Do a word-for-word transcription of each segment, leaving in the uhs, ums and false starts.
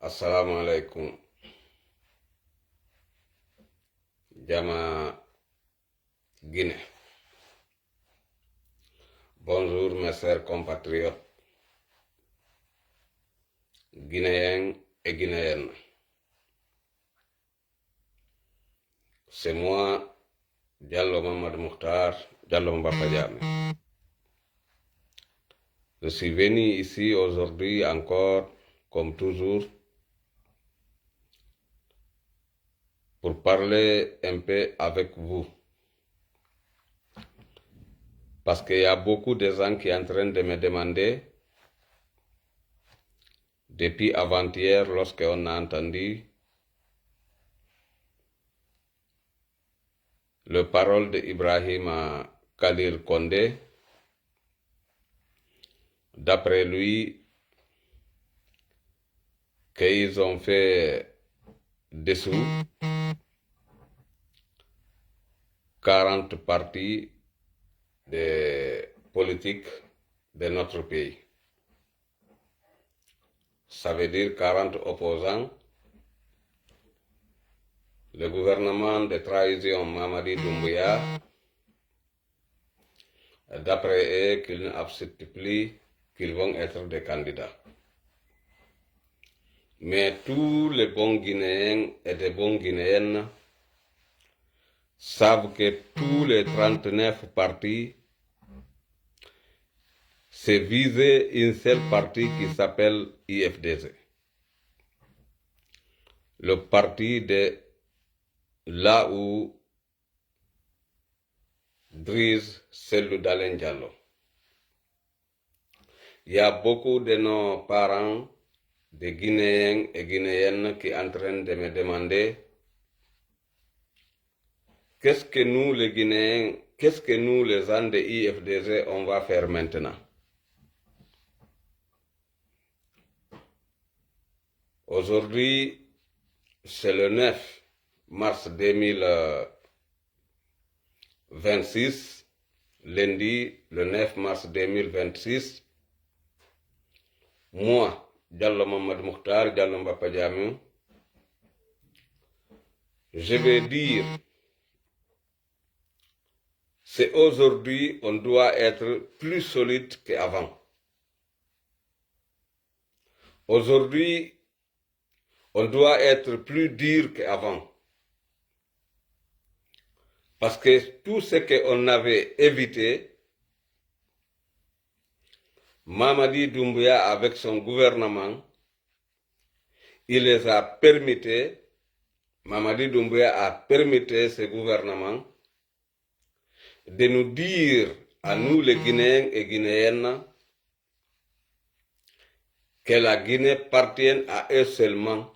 Assalamu alaikum. Jama Guinée. Bonjour, mes chers compatriotes guinéens et guinéennes. C'est moi, Diallo Mamadou Mokhtar, Diallo Mbapa Diame. Je suis venu ici aujourd'hui encore, comme toujours, pour parler un peu avec vous. Parce qu'il y a beaucoup de gens qui sont en train de me demander, depuis avant-hier, lorsqu'on a entendu le parole de Ibrahima Khalil Condé, d'après lui, qu'ils ont fait dessous quarante partis de politique de notre pays. Ça veut dire quarante opposants. Le gouvernement de transition Mamadi Doumbouya, d'après eux, qu'ils n'acceptent plus qu'ils vont être des candidats. Mais tous les bons Guinéens et des bonnes Guinéennes savent que tous les trente-neuf partis, c'est viser une seule partie qui s'appelle I F D Z. Le parti de là où Driz Sellu Dalen Diallo. Il y a beaucoup de nos parents, de Guinéens et Guinéennes qui sont en train de me demander qu'est-ce que nous les Guinéens, qu'est-ce que nous les gens de I F D Z, on va faire maintenant. Aujourd'hui, c'est le neuf mars deux mille vingt-six, lundi, le neuf mars deux mille vingt-six. Moi, Diallo Mamadou Mokhtar, Diallo Mbapa Diame, je vais dire, c'est aujourd'hui, on doit être plus solide qu'avant. Aujourd'hui, on doit être plus dur qu'avant. Parce que tout ce qu'on avait évité, Mamadi Doumbouya avec son gouvernement, il les a permis, Mamadi Doumbouya a permis ce gouvernement de nous dire à nous les Guinéens et Guinéennes que la Guinée appartient à eux seulement,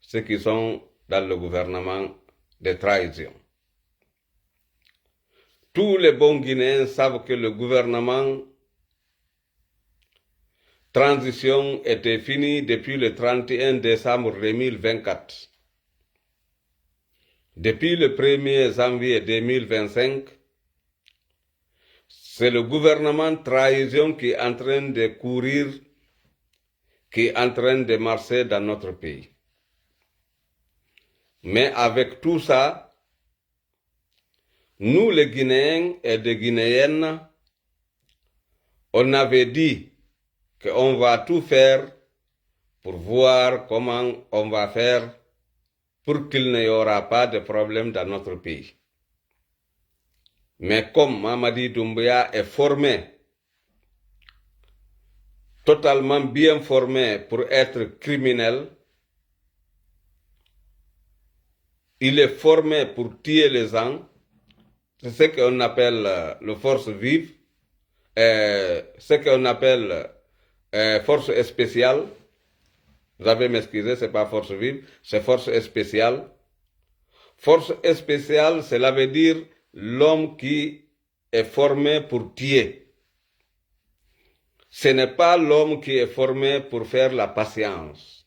ceux qui sont dans le gouvernement de transition. Tous les bons Guinéens savent que le gouvernement transition était fini depuis le trente et un décembre deux mille vingt-quatre. Depuis le premier janvier deux mille vingt-cinq, c'est le gouvernement trahison qui est en train de courir, qui est en train de marcher dans notre pays. Mais avec tout ça, nous les Guinéens et les Guinéennes, on avait dit qu'on va tout faire pour voir comment on va faire pour qu'il n'y aura pas de problème dans notre pays. Mais comme Mamadi Doumbouya est formé, totalement bien formé pour être criminel, il est formé pour tuer les gens, c'est ce qu'on appelle euh, le force vive, euh, ce qu'on appelle euh, force spéciale. Vous allez m'excuser, c'est pas force vive, c'est force spéciale. Force spéciale, cela veut dire l'homme qui est formé pour tuer. Ce n'est pas l'homme qui est formé pour faire la patience.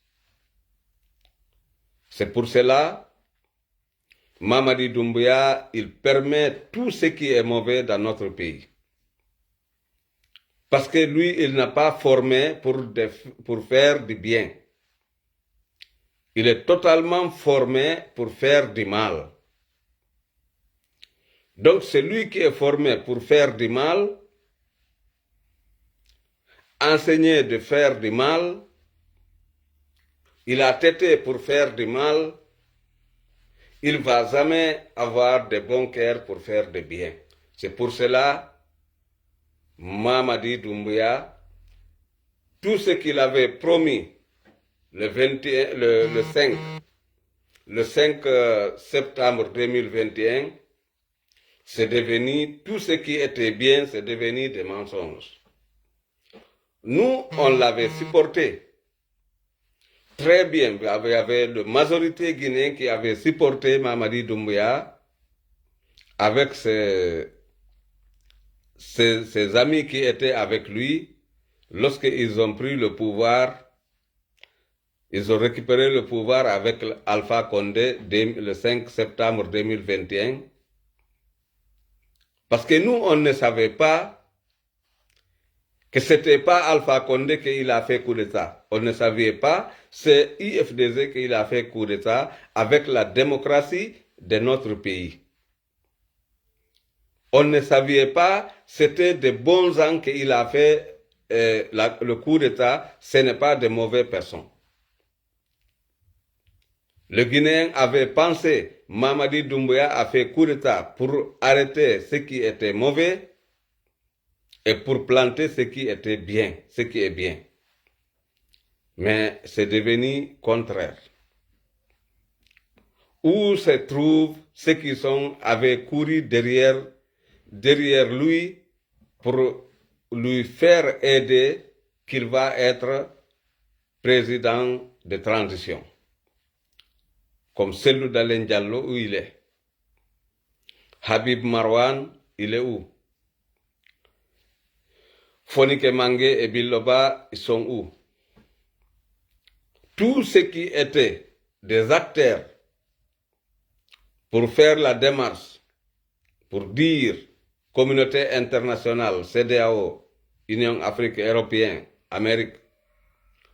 C'est pour cela Mamadi Doumbouya, il permet tout ce qui est mauvais dans notre pays. Parce que lui, il n'a pas formé pour, de- pour faire du bien. Il est totalement formé pour faire du mal. Donc, celui qui est formé pour faire du mal, enseigné de faire du mal, il a têté pour faire du mal, il va jamais avoir de bon cœur pour faire de bien. C'est pour cela, Mamadi Doumbouya, tout ce qu'il avait promis le vingt et un, le, le cinq, le cinq euh, septembre deux mille vingt et un, c'est devenu, tout ce qui était bien, c'est devenu des mensonges. Nous, on l'avait supporté très bien. Il y avait, il y avait la majorité guinéenne qui avait supporté Mamadi Doumbouya avec ses, ses, ses amis qui étaient avec lui lorsqu'ils ont pris le pouvoir. Ils ont récupéré le pouvoir avec Alpha Condé dès le cinq septembre deux mille vingt et un. Parce que nous, on ne savait pas que c'était pas Alpha Condé qu'il a fait coup d'État. On ne savait pas, c'est U F D G qu'il a fait coup d'État avec la démocratie de notre pays. On ne savait pas, c'était de bons gens qu'il a fait euh, la- le coup d'État, ce n'est pas de mauvaises personnes. Le Guinéen avait pensé, Mamadi Doumbouya a fait coup d'État pour arrêter ce qui était mauvais et pour planter ce qui était bien, ce qui est bien. Mais c'est devenu contraire. Où se trouvent ceux qui sont, avaient couru derrière, derrière lui pour lui faire aider qu'il va être président de transition. Comme Cellou Dalein Diallo, où il est. Habib Marwan, il est où? Fonike Mange et Biloba, ils sont où? Tous ceux qui étaient des acteurs pour faire la démarche, pour dire communauté internationale, C D A O, Union Afrique Européenne, Amérique,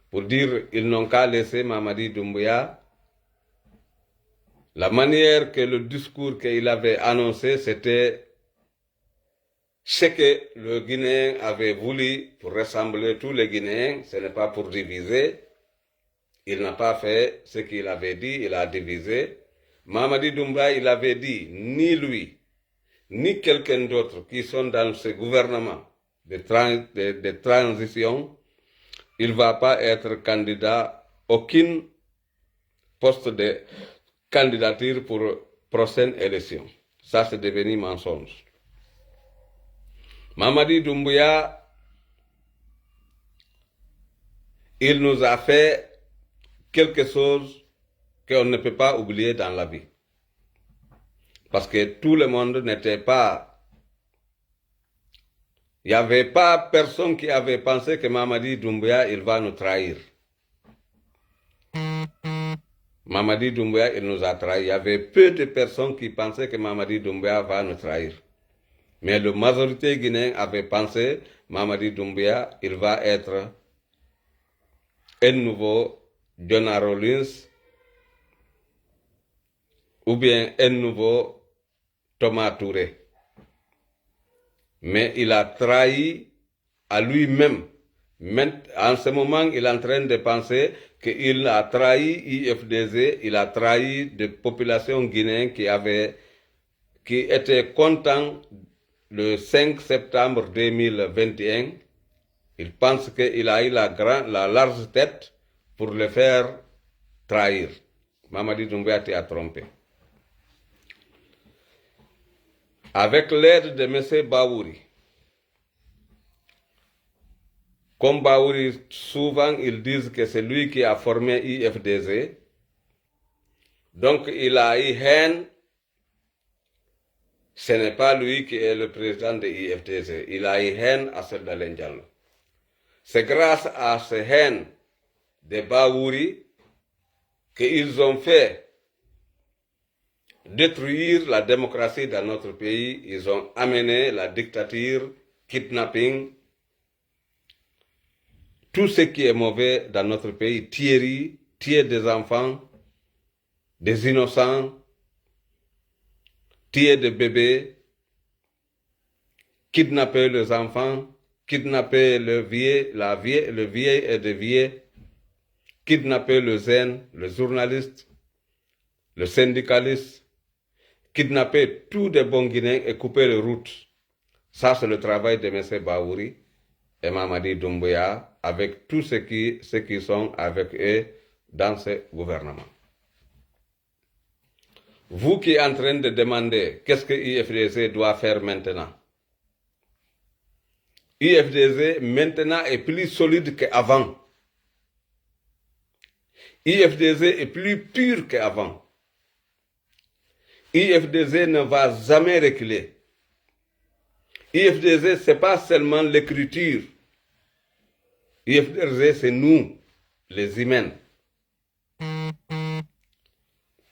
pour dire ils n'ont qu'à laisser Mamadi Doumbouya. La manière que le discours qu'il avait annoncé, c'était ce que le Guinéen avait voulu pour rassembler tous les Guinéens, ce n'est pas pour diviser. Il n'a pas fait ce qu'il avait dit, il a divisé. Mamadi Doumbouya, il avait dit, ni lui, ni quelqu'un d'autre qui sont dans ce gouvernement de, tran- de- de transition, il ne va pas être candidat aucun poste de candidature pour prochaine élection. Ça, c'est devenu mensonge. Mamadi Doumbouya, il nous a fait quelque chose qu'on ne peut pas oublier dans la vie. Parce que tout le monde n'était pas, il n'y avait pas personne qui avait pensé que Mamadi Doumbouya, il va nous trahir. Mamadi Doumbouya, il nous a trahis. Il y avait peu de personnes qui pensaient que Mamadi Doumbouya va nous trahir. Mais la majorité guinéenne avait pensé, Mamadi Doumbouya, il va être un nouveau John Rawlings ou bien un nouveau Thomas Touré. Mais il a trahi à lui-même. Maint-, en ce moment, il est en train de penser qu'il a trahi I F D Z, il a trahi des populations guinéennes qui avaient, qui étaient contents le cinq septembre deux mille vingt et un. Il pense qu'il a eu la grand-, la large tête pour le faire trahir. Mamadi Doumbouya, tu as trompé. Avec l'aide de Monsieur Bawouri, comme Bawouri, souvent ils disent que c'est lui qui a formé I F D Z, donc il a eu haine, ce n'est pas lui qui est le président de I F D Z, il a eu haine à Cellou Dalein Diallo. C'est grâce à cette haine de Bawouri qu'ils ont fait détruire la démocratie dans notre pays, ils ont amené la dictature, kidnapping, tout ce qui est mauvais dans notre pays, tuerie, tuer des enfants, des innocents, tuer des bébés, kidnapper les enfants, kidnapper le vieux, la vieille, le vieil et de vieux, kidnapper le jeune, le journaliste, le syndicaliste, kidnapper tous des bons Guinéens et couper les routes. Ça, c'est le travail de Monsieur Bawouri et Mamadi Doumbouya avec tous ceux qui, ceux qui sont avec eux dans ce gouvernement. Vous qui êtes en train de demander qu'est-ce que I F D Z doit faire maintenant. I F D Z maintenant est plus solide qu'avant. I F D Z est plus pur qu'avant. I F D Z ne va jamais reculer. I F D Z, c'est pas seulement l'écriture. I F D Z, c'est nous, les humains.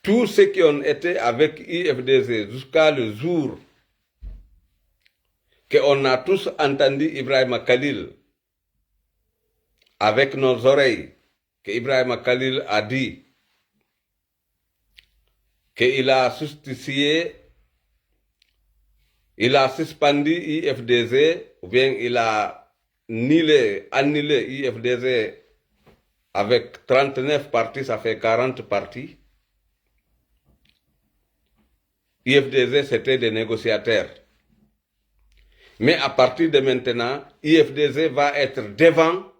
Tous ceux qui ont été avec I F D Z jusqu'à le jour que on a tous entendu Ibrahima Khalil avec nos oreilles, que Ibrahima Khalil a dit qu'il a substitué, il a suspendu I F D Z, ou bien il a annulé, annulé I F D Z avec trente-neuf partis, ça fait quarante partis. I F D Z, c'était des négociateurs. Mais à partir de maintenant, I F D Z va être devant.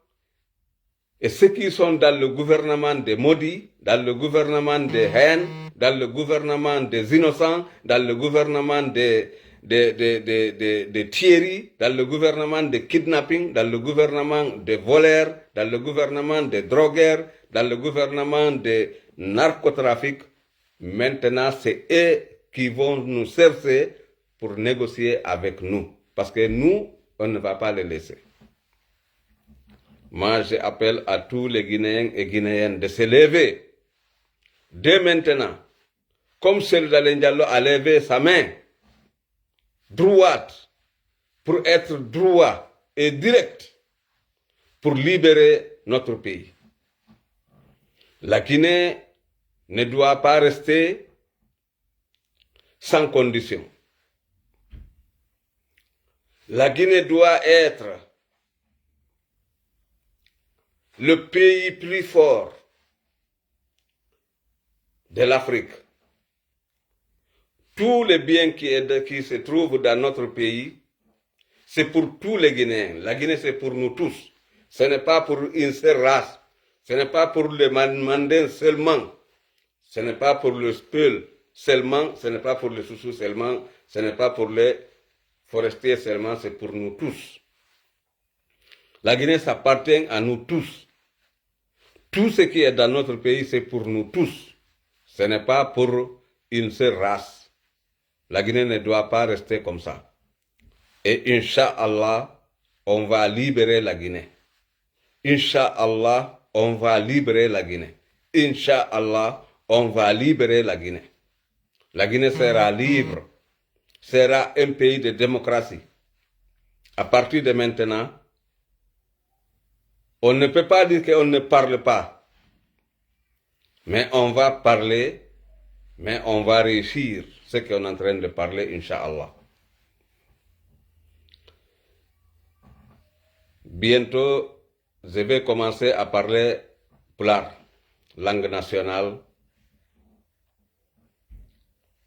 Et ceux qui sont dans le gouvernement des maudits, dans le gouvernement des haines, dans le gouvernement des innocents, dans le gouvernement des, des, des, des, des, des tueries, dans le gouvernement des kidnappings, dans le gouvernement des voleurs, dans le gouvernement des drogueurs, dans le gouvernement des narcotrafics, maintenant, c'est eux qui vont nous chercher pour négocier avec nous. Parce que nous, on ne va pas les laisser. Moi, j'appelle à tous les Guinéens et Guinéennes de se lever dès maintenant, comme Cellou Dalein Diallo a levé sa main droite pour être droit et direct pour libérer notre pays. La Guinée ne doit pas rester sans condition. La Guinée doit être le pays plus fort de l'Afrique. Tous les biens qui, est- qui se trouvent dans notre pays, c'est pour tous les Guinéens. La Guinée, c'est pour nous tous. Ce n'est pas pour une seule race. Ce n'est pas pour les Man- Mandins seulement. Ce n'est pas pour le Peul seulement. Ce n'est pas pour les Soussous seulement. Ce n'est pas pour les forestiers seulement. C'est pour nous tous. La Guinée s'appartient à nous tous. Tout ce qui est dans notre pays, c'est pour nous tous. Ce n'est pas pour une seule race. La Guinée ne doit pas rester comme ça. Et Inch'Allah, on va libérer la Guinée. Inch'Allah, on va libérer la Guinée. Inch'Allah, on va libérer la Guinée. La Guinée sera libre, sera un pays de démocratie. À partir de maintenant, on ne peut pas dire qu'on ne parle pas. Mais on va parler, mais on va réussir ce qu'on est en train de parler, Inch'Allah. Bientôt, je vais commencer à parler Pulaar, langue nationale.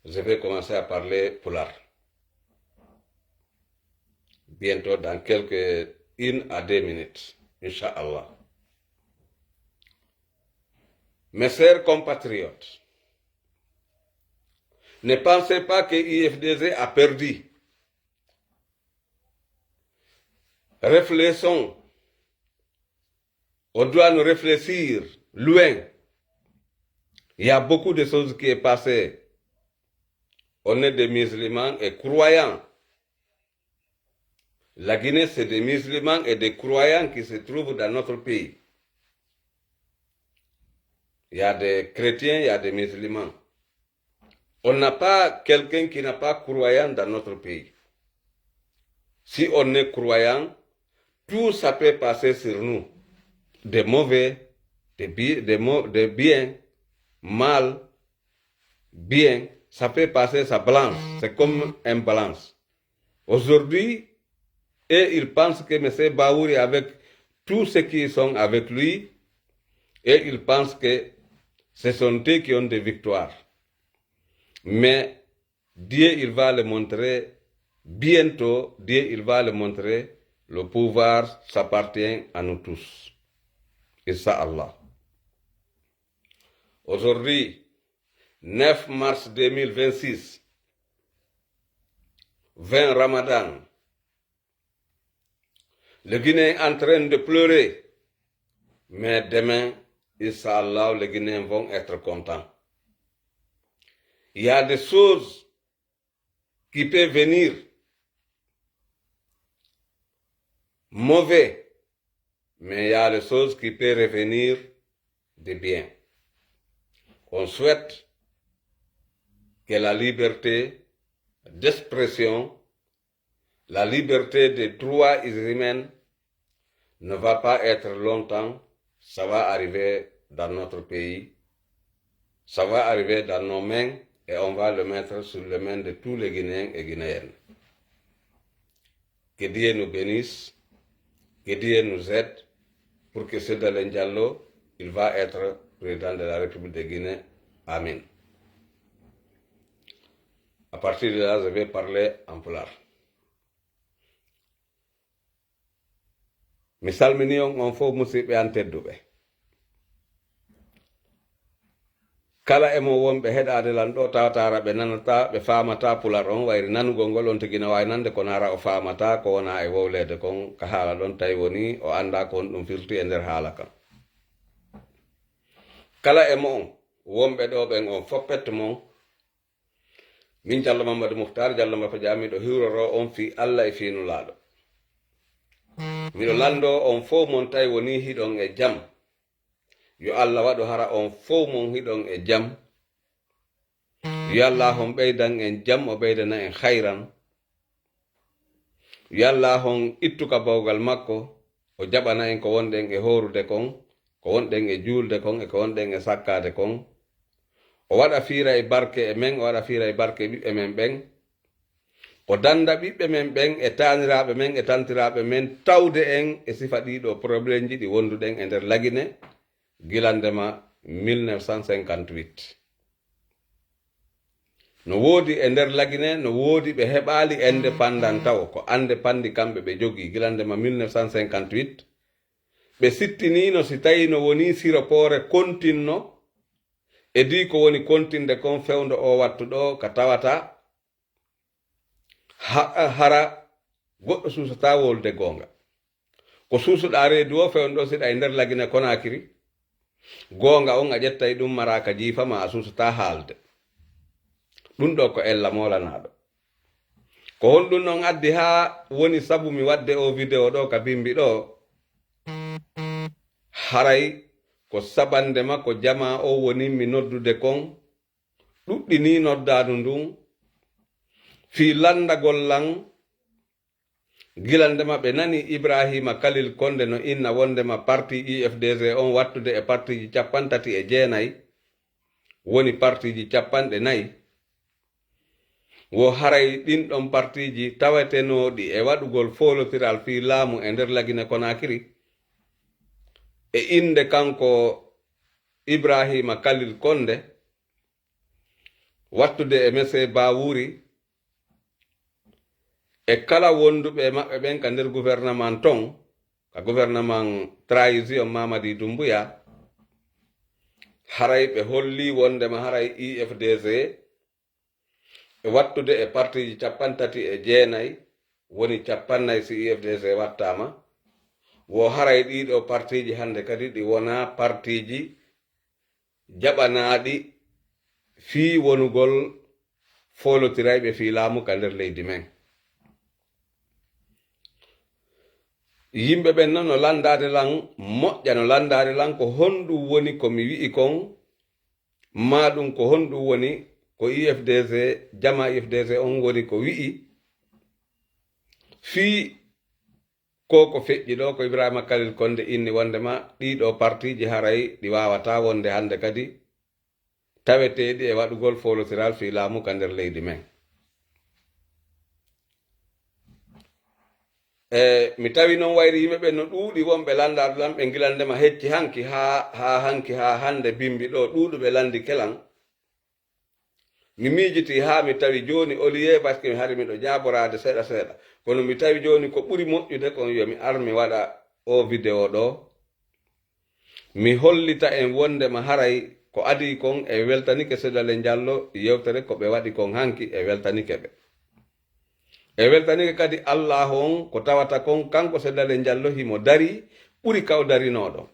Je vais commencer à parler Pulaar. Bientôt, dans quelques une à deux minutes, Inch'Allah. Mes chers compatriotes, ne pensez pas que U F D G a perdu. Réfléchissons. On doit nous réfléchir loin. Il y a beaucoup de choses qui est passé. On est des musulmans et croyants. La Guinée, c'est des musulmans et des croyants qui se trouvent dans notre pays. Il y a des chrétiens, il y a des musulmans. On n'a pas quelqu'un qui n'a pas croyant dans notre pays. Si on est croyant, tout ça peut passer sur nous. Des mauvais, des, bi- des, mau- des biens, mal, bien, ça peut passer, ça balance. C'est comme une balance. Aujourd'hui, et il pense que M. Baouri avec tous ceux qui sont avec lui, et il pense que ce sont eux qui ont des victoires. Mais Dieu, il va le montrer bientôt, Dieu, il va le montrer, le pouvoir s'appartient à nous tous. Inch'Allah. Aujourd'hui, neuf mars deux mille vingt-six, vingt Ramadan, le Guinéen est en train de pleurer. Mais demain, Inch'Allah, les Guinéens vont être contents. Il y a des choses qui peuvent venir mauvais, mais il y a des choses qui peuvent revenir de bien. On souhaite que la liberté d'expression, la liberté des droits humains ne va pas être longtemps, ça va arriver dans notre pays, ça va arriver dans nos mains et on va le mettre sur les mains de tous les Guinéens et Guinéennes. Que Dieu nous bénisse, que Dieu nous aide pour que ce Dalein Diallo, il va être président de la République de Guinée. Amin. À partir de là, je vais parler en pulaar. Mi salminii on, on fow musiɓɓe an tedduɓe. Kala e mon wonɓe heɗaade lan ɗoo, tawata hara ɓe nanataa, ɓe faamataa pulaar on, wayri nanugol ngol on tigi na waawi nande, kono hara o faamataa ko wonaa e wowleede kon ka haala ɗon, tawi wonii o anndaa ko honɗun firti e nder haala kan. Kala e mo'on wonɓe ɗoo ɓen on fow pette mon, min Jallo Mammadu Muhtaar Jallo Mbafa Jaa, miɗo hiwroroo on fii Alla e fii Nulaaɗo. Miɗo lanndoo on fow mon tawi wonii hiɗon e jam. Yo Alla waɗu hara on fow mon hiɗon e jam. Yo Alla on ɓeydan en jam, o ɓeydana en hayran. Yo Alla on ittu ka bawgal makko, o jaɓana en ko wonɗen e hoorude kon, ko wonɗen e juulde kon, e ko wonɗen e sakkaade kon. O waɗa fiira e barke e men, o waɗa fiira e barke ɓiɓɓe men ɓen. O dannda ɓiɓɓe men ɓen e taaniraaɓe men e tantiraaɓe men tawde en e sifa ɗii ɗoo probleemji ɗi wonduɗen e nder Lagine gilande ma mille neuf cent cinquante-huit. No woodi e nder Lagine, no woodi ɓe heɓaali indépendance tawo, ko indépendance kamɓe ɓe jogii gilande ma mille neuf cent cinquante-huit. Ɓe sittiniino si tawii no wonii siropoore kontinno, e dii ko woni kontinde kon fewndo oo wattu ɗoo ka tawata ha-, hara goɗɗo suusataa wolde goonga. Ko suusuɗaa reedu oo fewndo ɗoo siɗa e nder Lagine Konaakiri, goonga on a ƴettay ɗun maraaka jiifa ma a suusataa haalde. Ɗun ɗoo ko ella moolanaaɗo. Ko honɗun non addi haa woni sabu mi waɗde oo video ɗoo ka bimbi ɗoo? Haray ko sabande ma ko jamaa on woni mi noddude kon, ɗuɗɗinii noddaandu ndun fii lanndagol lan. Gila ndema ɓe nani Ibraahiima Kalil Konde no inna wondema parti U F D G on wattude e partiiji cappanɗe tati e jeenay woni partiiji cappanɗe nayi, wo haray ɗin ɗon partiiji tawetenooɗi e waɗugol foolotiral fii laamu e nder Lagine Konaakiri, e innde kanko Ibraahiima Kalil Konde, wattude e Mese Baawuri, e kala wonduɓe e maɓɓe ɓen ka nder gouvernement ton, ka gouvernement transition Mamadi Doumbouya, haray ɓe holli wondema haray U F D G e wattude e partiiji cappanɗe tati e jeenay, woni cappanɗe nayi si U F D G wattaama, wo haray ɗii ɗoo partiiji hannde kadi ɗi wonaa partiiji jaɓanaaɗi fii wonugol foolotirayɓe fii laamu ka nder leydi men. Yimɓe ɓen non no lanndaade lan, moƴƴa no lanndaade lan ko honɗun woni ko mi wi'i kon, maa ɗun ko honɗun woni ko U F D G, jamaa U F D G on woni ko wi'i fii ko ko feƴƴi ɗoo, ko Ibrahima Kalil Konde inni wondema ɗii ɗoo partiiji haray ɗi waawataa wonde hannde kadi taweteeɗi e waɗugol foolotiral fii laamu ka nder leydi men. E, mi tawi non wayri yimɓe ɓen no ɗuuɗi wonɓe lanndaade lan ɓe gila ndema hecci hanki haa, haa hanki haa hannde bimbi ɗoo ɗuuɗuɓe lanndike lan. Mi miijitii haa mi tawi jooni, au lieu, parce que hari miɗo jaaboraade seeɗa seeɗa. Kono mi tawi jooni ko ɓuri moƴƴude kon yo mi ar mi waɗa oo video ɗoo. Mi hollita en wondema haray ko adii kon e weltanike Sedale Jallo yewtere ko ɓe waɗi kon hanki e weltanike ɓe. E weltanike kadi Allaahu on ko tawata kon kanko Sedale Jallo himo darii ɓuri ka o darinoo ɗon.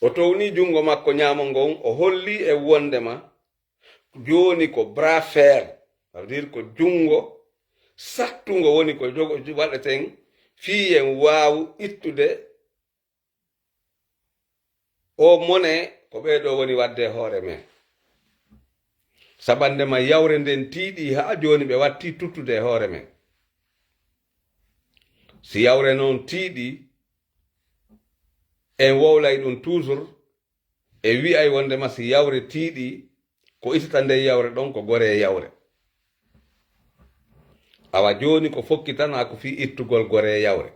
O townii junngo makko ɲaamo ngon, o hollii en wondema jooni ko bras fer, ça veut dire ko junngo sattungo woni ko jogo-, waɗeten fii en waawu ittude oo mone ko ɓee ɗoo woni waɗde e hoore men. Sabande ma yawre nden tiiɗii haa jooni ɓe wattii tuttude e hoore men. Si yawre non tiiɗii, en wowlay ɗun toujours, e wi'ay wondema si yawre tiiɗii, ko itata nden yawre ɗon ko goree yawre. Awa jooni ko fokkitanaa ko fii ittugol goree yawre.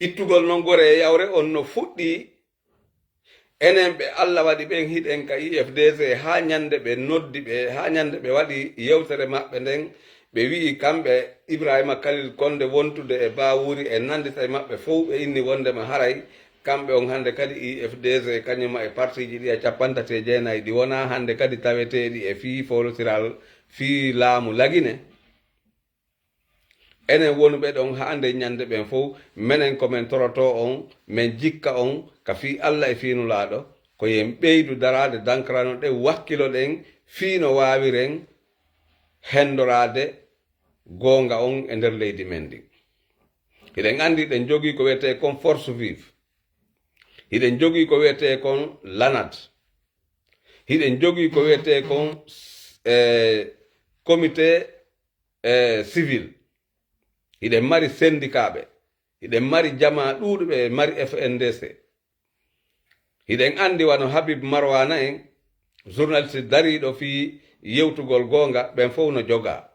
Ittugol non goree yawre on no fuɗɗii enen ɓe Alla waɗi ɓen hiɗen ka U F D G haa ɲande ɓe noddi ɓe, haa ɲande ɓe waɗi yewtere maɓɓe nden, ɓe wi'i kamɓe Ibrahima Kalil Konde wontude e Baawuri e nanndita e maɓɓe fow, ɓe inni wondema haray kamɓe on hannde kadi U F D G kaɲuma e partiiji ɗi e cappanɗe tati e jeenay ɗi wonaa hannde kadi taweteeɗi e fii foolotiral fii laamu Lagine. Enen wonuɓe ɗon haa nden ɲande ɓen fow, menen ko men torotoo on, men jikka on ka fii Alla e fii Nulaaɗo, ko yo en ɓeydu daraade dankarano ɗen, wakkiloɗen fii no waawiren hendoraade goonga on e nder leydi men ndin. Hiɗen anndi hiɗen jogii ko wi'etee kon force vive. Hiɗen jogii ko wi'etee kon lanat. Hiɗen jogii ko wi'etee kon, eh, comité, eh, civil. Hiɗen mari sendikaaɓe. Hiɗen mari jamaa ɗuuɗuɓe, mari F N D C. Hiɗen anndi wano Habib Marwana en, journaliste dariiɗo fii yewtugol goonga, ɓen fow no jogaa.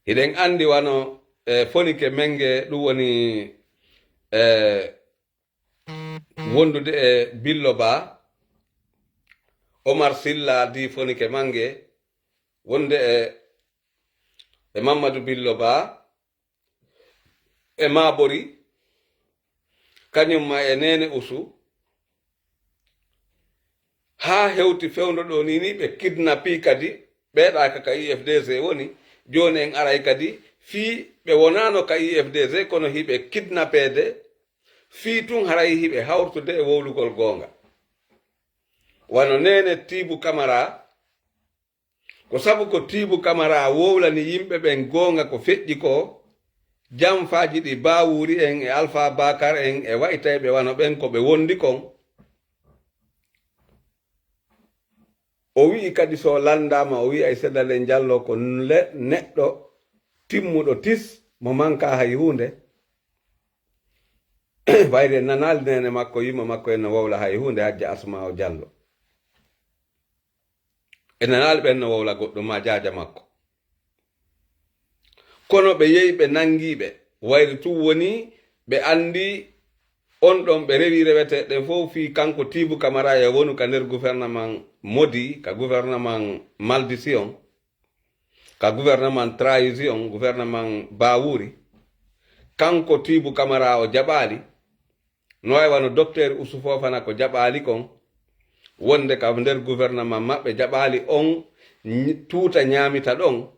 Hiɗen anndi wano, eh, Fonike Menge, ɗun woni, eh, wondude e Billo Ba, Omar Silla di Fonike Mange, wonde e, e Mamadou Billo Ba, e Mabori, kaɲum ma e Neene Usu, haa hewti fewndo ɗoo nii, nii ɓe kidnappii kadi, ɓeeɗaaka ka U F D G woni, jooni en aray kadi fii ɓe wonaano ka U F D G, kono hiɓe kidnappeede, fii tun haray hiɓe hawrutude e wowlugol goonga. Wano Neene Tiibu Kamara, ko sabu ko Tiibu Kamara wowlani yimɓe ɓen goonga ko feƴƴi ko, janfaaji ɗi Baawuri en e Alfaa Baakar en e wa'itayɓe wano ɓen ko ɓe wondi kon. O wi'i kadi, so o lanndaama, o wi'ay Seeɗa Leen Jallo ko le-, neɗɗo timmuɗo tis, mo mankaa hay huunde. Wayde nanaali neene makko, yumma makko en no wowla hay huunde, Hajja Asmaawo Jallo. E nanaali ɓen no wowla goɗɗum maa jaaja makko. Kono ɓe yehi ɓe nanngi ɓe. Wayde tun woni ɓe anndi on ɗon ɓe rewi reweteeɗe ɗen fow fii kanko Tiibu Kamara e wonu ka nder gouvernement Modi, ka gouvernement maldition, ka gouvernement trahison, gouvernement Baawuri. Kanko Tiibu Kamara o jaɓaali. No wayi wano Docteur Usu Fofana ko jaɓaali kon, wonde ka nder gouvernement maɓɓe jaɓaali on ñ-, tuuta ñaamita ɗon.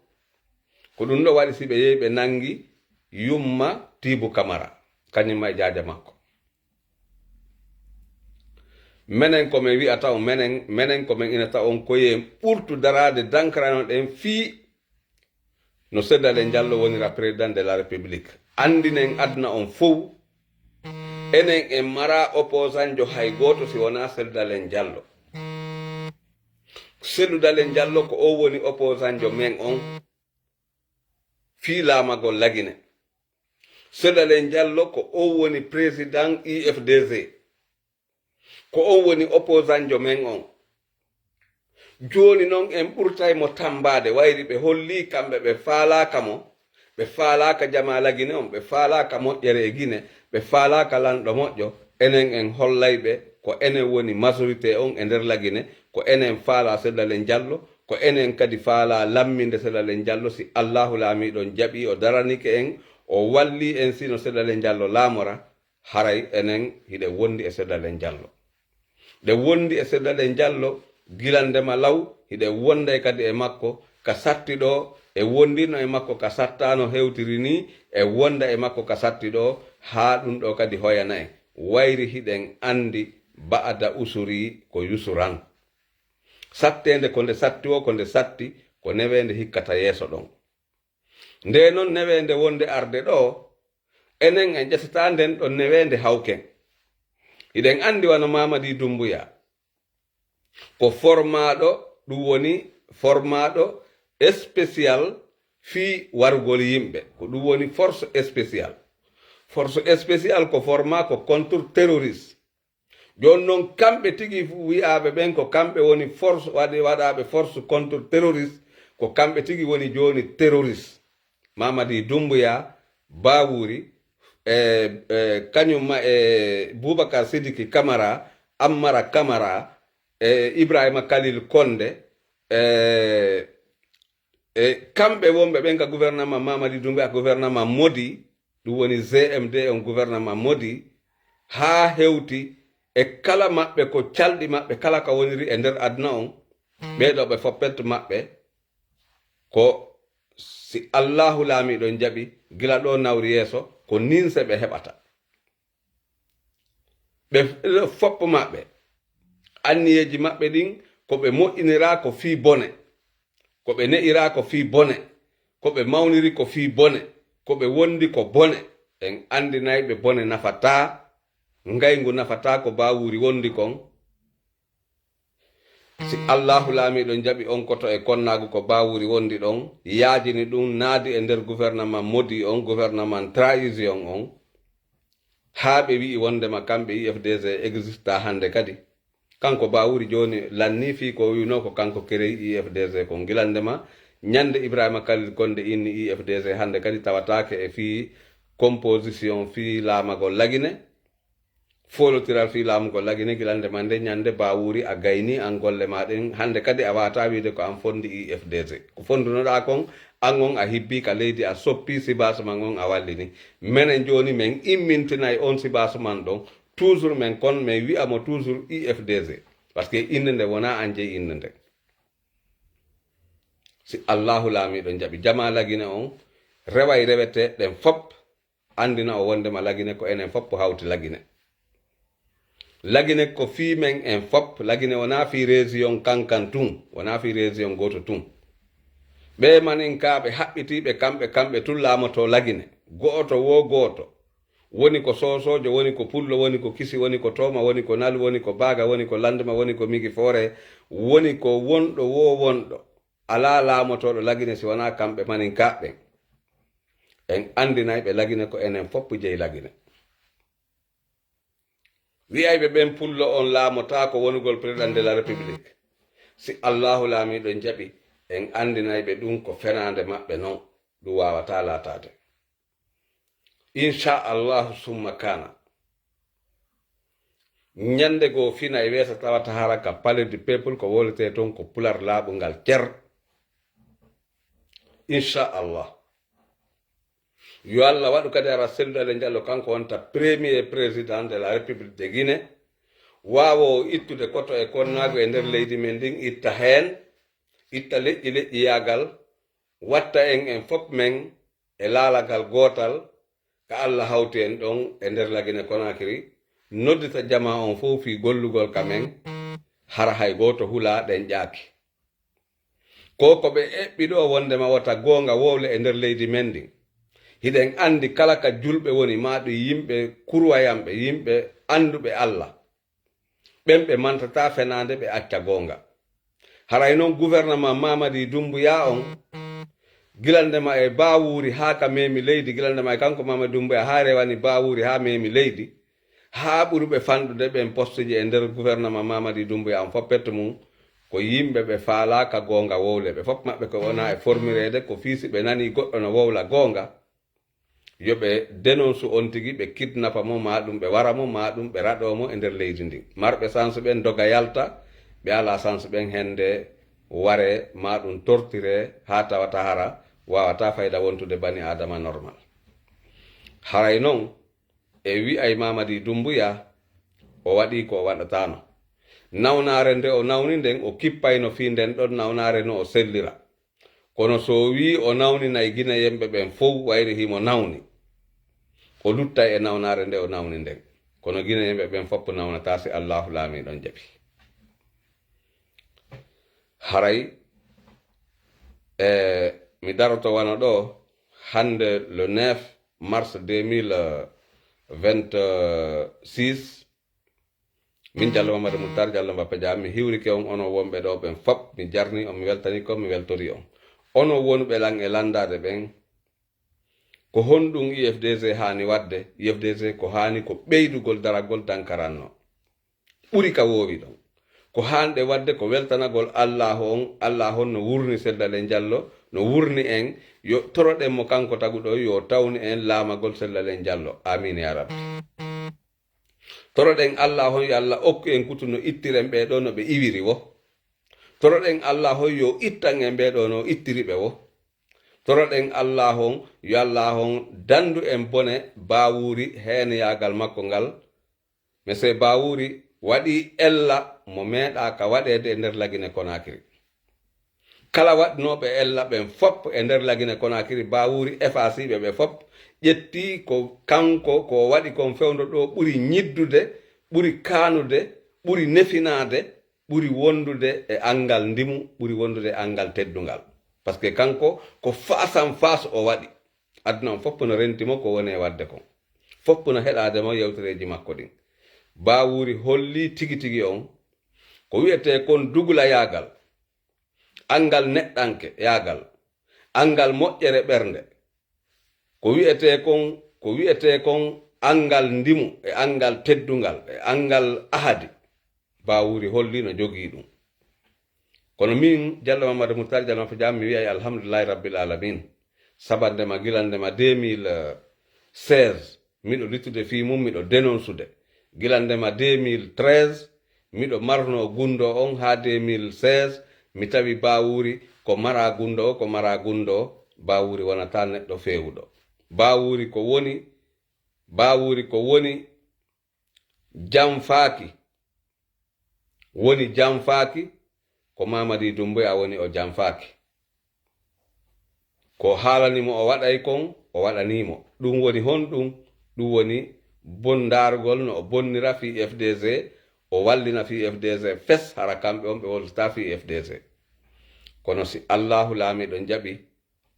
Ko ɗun ɗoo waɗi si ɓe yehi ɓe nanngi yumma Tiibu Kamara, kañum ma e jaaja makko. Menen ko men wi'ata on, menen, menen ko men inata on, ko yo en ɓurtu daraade dankarano ɗen fii no Seeɗa Leen Jallo wonira président de la République. Anndinen aduna on fow, enen en maraa opposantjo hay gooto si wonaa Seeɗa Leen Jallo. Seeɗa Leen Jallo ko o woni opposantjo men on fii laamagol Lagine. Seeɗa Leen Jallo ko o woni président I F D Z. Ko on woni opposantjo men on. Jooni non en ɓurtay mo tammbaade, wayri ɓe hollii kamɓe ɓe faalaaka mo, ɓe faalaaka jamaa Lagine on, ɓe faalaaka moƴƴere e Gine, ɓe faalaaka lanɗo moƴƴo, enen en hollay ɓe ko enen woni majorité on e nder Lagine, ko enen faalaa Seeɗa Leen Jallo, ko enen kadi faalaa lamminde Seeɗa Leen Jallo, si Allaahu Laamiiɗo on jaɓii o daranike en, o wallii en si no Seeɗa Leen Jallo laamora, haray enen hiɗen wondi e Seeɗa Leen Jallo. Ɗen wondi e Seeɗa Leen Jallo gila ndema law, hiɗen wonday kadi e makko ka satti ɗoo, en wondirno e makko ka sattaano hewtiri nii, en wonda e makko ka satti ɗoo, haa ɗun ɗoo kadi hoyana en. Wayri hiɗen anndi ba'ada usuri ko yusuran. Satteende ko nde satti woo, ko nde satti, ko neweende hikkata yeeso ɗon. Nde non neweende wonde arde ɗoo, enen en ƴetata nden ɗon neweende hawken. Hiɗen anndi wano Mamadi Doumbouya ko formaaɗo, ɗun woni formaaɗo spécial fii warugol yimɓe. Ko ɗun woni force spéciale. Force spéciale ko formaa ko contre terroriste. Jooni non, kamɓe tigi wi'aaɓe ɓen ko kamɓe woni force, waɗi, waɗaaɓe force contre terroriste, ko kamɓe tigi woni jooni terroriste. Mamadi Doumbouya, Baawuri, e, e, kañum ma e Boubacar Sidiki Kamara, Ammara Kamara, e Ibrahima Khalil Konde, e, e kamɓe wonɓe ɓen ka gouvernement Mamadi Doumbouya, gouvernement Modi, ɗun woni G M D on gouvernement Modi, haa hewti e kala maɓɓe ko calɗi maɓɓe kala ka woniri e nder aduna on, ɓee ɗoo ɓe foppet maɓɓe ko si Allaahu Laamiiɗo on jaɓi, gila ɗoo nawri yeeso, ko ninse ɓe heɓata. Ɓe f-, foppo maɓɓe, anniyeeji maɓɓe ɗin, ko ɓe moƴƴiniraa ko fii bone, ko ɓe ne'iraa ko fii bone, ko ɓe mawniri ko fii bone, ko ɓe wondi ko bone. En anndinay ɓe bone nafataa, ngayngu nafataa ko Baawuri wondi kon. Si Allaahu Laamiiɗo jaɓi on koto e konnaagu ko Baawuri wondi ɗon, yaajini ɗun naadi e nder gouvernement Modi on, gouvernement trahison on, haa ɓe wi'i wondema kamɓe I F D Z existaa hannde kadi. Kanko Baawuri jooni lannii fii ko wi'unoo ko kanko kereyi I F D Z kon. Gila ndema ñande Ibrahima Khalil Konde inni I F D Z hannde kadi tawataake e fii composition fii laamagol Lagine. Foolotiral fii laamu ko Lagine gila ndema nde ñande Baawuri a gaynii an golle maa ɗen. Hannde kadi a waawataa wi'ude ko an fonndi I F D Z. Ko fonndunoɗaa kon, an on a hibbii ka leydi, a soppii sibaas man on a wallini. Menen jooni men immintinay on sibaas man ɗon. Toujours men kon men wi'a mo toujours I F D Z. Parce que innde nden wonaa an jeyi innde nden. Si Allaahu Laamiiɗo jaɓi, jamaa Lagine on reway rewetee ɗen fop. Anndina o wondema Lagine ko enen fop hawti Lagine. Lagine ko fii men en fop. Lagine wonaa fii région kankan tun, wonaa fii région gooto tun. Ɓee maninkaaɓe haɓɓitiiɓe kamɓe, kamɓe tun laamotoo Lagine. go'oto woo gooto, woni ko soosoojo, woni ko pullo, woni ko kisi, woni ko tooma, woni ko nalu, woni ko baaga, woni ko landema, woni ko migi foore, woni ko wonɗo woo wonɗo, alaa laamotooɗo Lagine si wanaa kamɓe maninkaaɓe ɓen. En anndinay ɓe Lagine ko enen fof jeyi Lagine. Wi'ayɓe ɓen pullo on laamotaako wonugol Président de la République. Si Allaahu Laamiiɗo jaɓi, en anndinay ɓe ɗun ko fenaande maɓɓe non, ɗun waawataa laataade. Insha Allahu summa kaana. Ñande goo fina e weesa tawata hara ka Palais du Peuple ko wowletee ton ko pular laaɓungal cer. Insha Allah. Yo Allah waɗu kadi hara Cellou Dalein Diallo kanko wonta premier président de la République de Guinée. Waawoowo ittude koto e konnaagu e nder leydi men ndin, itta heen, itta leƴƴi leƴƴiyaagal, watta en en fof men e laalagal gootal, ka Alla hawti en ɗon e nder Lagine Konakiri, noddita jamaa on fow fii gollugol ka men, hara hay gooto hulaa ɗen ƴaaki. Ko ko ɓe eɓɓi ɗoo wondema wota goonga wowle e nder leydi men ndin. Hiɗen anndi kala ka julɓe woni, maa ɗum yimɓe kurwayanɓe, yimɓe annduɓe Alla. Ɓen ɓe mantataa fenaande, ɓe acca goonga. Haray non gouvernement Mamadi Doumbouya on, gila ndema e Bawuri haa ka memi leydi, gila ndema e kanko Mamadi Doumbouya haa rewani Bawuri haa memi leydi, haa ɓuruɓe fanɗude ɓen posteji e nder gouvernement Mamadi Doumbouya on fof pette mum, ko yimɓe ɓe faalaa ka goonga wowle. Ɓe fof maɓɓe ko wona e formireede, ko fii si ɓe nanii goɗɗo no wowla goonga, yo ɓe denonsu on tigi, ɓe kidnapa mo, maa ɗum ɓe wara mo, maa ɗum ɓe raɗoo mo e nder leydi ndin. Marɓe sansu ɓen doga yalta, ɓe alaa sansu ɓen hende waree, maa ɗum tortiree haa tawata hara waawataa fayda wontude bani Aadama normal. Haray non, e wi'ay Mamadi Doumbouya, o waɗii ko o waɗataano. Nawnaare nde o nawni nden, o kippayno fii nden ɗon nawnaare no o sellira. Kono so o wi'i o nawninay Gineyenɓe ɓen fow, wayri himo nawni, o luttay e nawnaare nde o nawni nden. Kono Gineyenɓe ɓen fow nawnataa si Allaahu Laamiiɗo on jaɓi. Haray, e, mi daroto wano ɗoo, hannde le neuf mars deux mille vingt-six, min Jallo Mamadou Moutar Jallo Mbappe Dia, mi hiwrike on onon wonɓe ɗoo ɓen fop, mi jarni on, mi weltani kon, mi weltori on. Onon wonuɓe lan e lanndaade ɓen, ko honɗun U F D G haani waɗde? U F D G ko haani ko ɓeydugol daragol dankaranno. Ɓuri ka woowi ɗon. Ko haanɗe waɗde ko weltanagol Allaahu on, Allaahu on no wurni Cellou Dalein Diallo, no wurni en, yo toroɗen mo kanko taguɗo, yo tawnu en laamagol Cellou Dalein Diallo. Amiin yaa Rabbi. Toroɗen Allaahu on, yo Alla okku en kutu no ittiren ɓee ɗoo no ɓe iwiri woo. Toroɗen Allaahu on, yo ittan en ɓee ɗoo no ittiri ɓe woo. Toroɗen Allaahu on, yo Allaahu on dandu en bone Bawuri heeneyaagal makko ngal. Monsieur Bawuri waɗii ella mo meeɗaaka waɗeede e nder Lagine Konakiri. Kala waɗnooɓe ella ɓen fop e nder Lagine Konakiri, Bawuri efasiiɓe ɓe fop, ƴettii ko kanko, ko o waɗi kon fewndo ɗoo ɓuri ñiddude, ɓuri kaanude, ɓuri nefinaade, ɓuri wondude e anngal ndimu, ɓuri wondude e anngal teddungal. Parce que kanko ko face en face o waɗi. Aduna on fof no renti mo ko woni e waɗde kon. Fof no heɗaade mo yewtereeji makko ɗin. Bawuri hollii tigi tigi on ko wi'etee kon dugulayaagal, anngal neɗɗankeyaagal, anngal moƴƴere ɓernde, ko wi'etee kon, ko wi'etee kon anngal ndimu e anngal teddungal e anngal ahadi. Bawuri holli no jogii ɗum. Kono min, Jallo Mamadou Moutar Jallo Mamadou Dia, mi wi'ay alhamdulillahi rabbil alamin. Sabande ma, gila nde ma deux mille seize, miɗo luttude fii mum, miɗo denonsude. Gila nde ma deux mille treize, miɗo marnoo gunndoo on haa deux mille seize, mi tawi Bawuri ko maraa gunndoo, ko maraa gunndoo, Bawuri wonataa neɗɗo feewuɗo. Bawuri ko woni, Bawuri ko woni janfaaki, woni janfaaki, ko Mamadi Doumbouya woni o janfaaki. Ko haalani mo o waɗay kon, o waɗanii mo. Ɗum woni honɗum? Ɗum woni bondaargol no o bonnira fii F D G, o wallina fii F D G fes, hara kamɓe on ɓe wallita fii F D G. Kono si Allaahu Laamiiɗo jaɓi,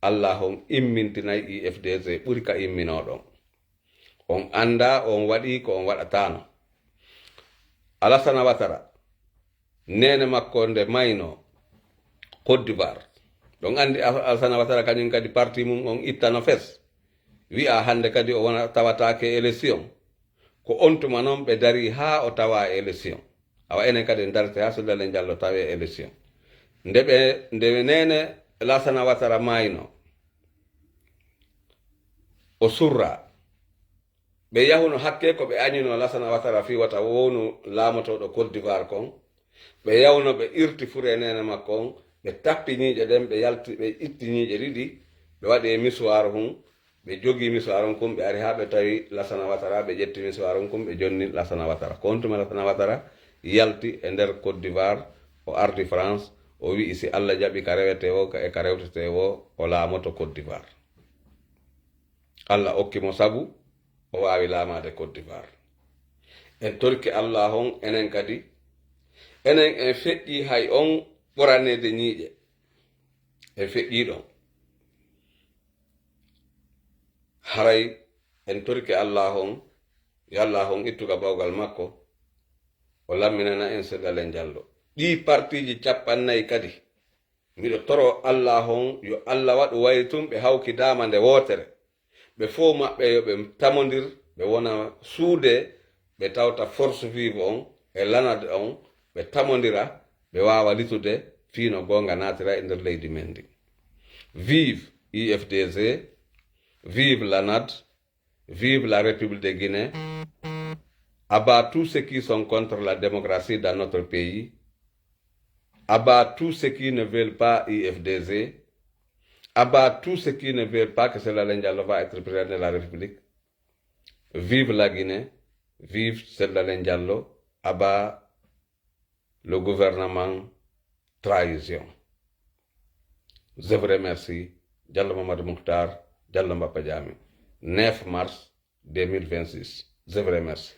Alla on immintinay I F D C ɓuri ka imminoo ɗon. On anndaa on waɗii ko on waɗataano. Alasana Watara, neene makko nde maynoo Côte d'Ivoire. Ɗon anndi Al-, Alasana Watara kañum kadi parti mum on ittano fes. Wi'a hannde kadi o wona tawataake élection. Ko on tuma non ɓe darii haa o tawaa élection. Awa enen kadi en darete haa Sirlalen Jallo tawee élection. Nde ɓe, nde neene Alasana Watara maayno, o surra. Ɓe yahuno hakkee ko ɓe añuno Alasana Watara fii wata wownu laamotooɗo Côte d'Ivoire kon. Ɓe yawno ɓe irti fure neene makko on, ɓe tappi ñiiƴe ɗen, ɓe yalti, ɓe itti ñiiƴe ɗiɗi, ɓe waɗi e misuwaaru hun, ɓe jogii misuwaaru hun kun, ɓe ari haa ɓe tawi Lasana Watara, ɓe ƴetti misuwaaru hun kun, ɓe jonni Lasana Watara. Ko on tuma Lasana Watara yalti e nder Côte d'Ivoire, o ardi France, o wi'i si Alla jaɓi ka rewetee woo, ka, e ka rewtetee woo, o laamoto Côte d'Ivoire. Alla okki mo sabu o waawi laamaade Côte d'Ivoire. En torike Alla on, enen kadi, enen en feƴƴii hay on ɓoraneede ñiiƴe. En feƴƴii ɗon. Haray en torike Alla on, yo Alla on ittu ka bawgal makko, o lamminana en Sirlalen Jallo. Ɗii partiiji cappannayi kadi, miɗo toroo Alla on, yo Alla waɗu waytun ɓe hawkidaama nde wootere. Ɓe fow maɓɓe yo ɓe tamondir, ɓe wona suude, ɓe tawta force vive on e lanade on, ɓe tamondira, ɓe waawa litude fii no goonga naatira e nder leydi men ndin. Vive I F D C, vive lanade, vive la République de Guinée. À bas tous ceux qui sont contre la démocratie dans notre pays. À bas tous ceux qui ne veulent pas I F D C. À bas tous ceux qui ne veulent pas que Sirlalen Jallo va être président de la République. Vive la Guinée, vive Sirlalen Jallo, à bas le gouvernement trahison. Je vous remercie. Jallo Mamadou Mouhtar, Jallo Mbappa Jaame. Neuf mars deux mille vingt-six. Je vous remercie.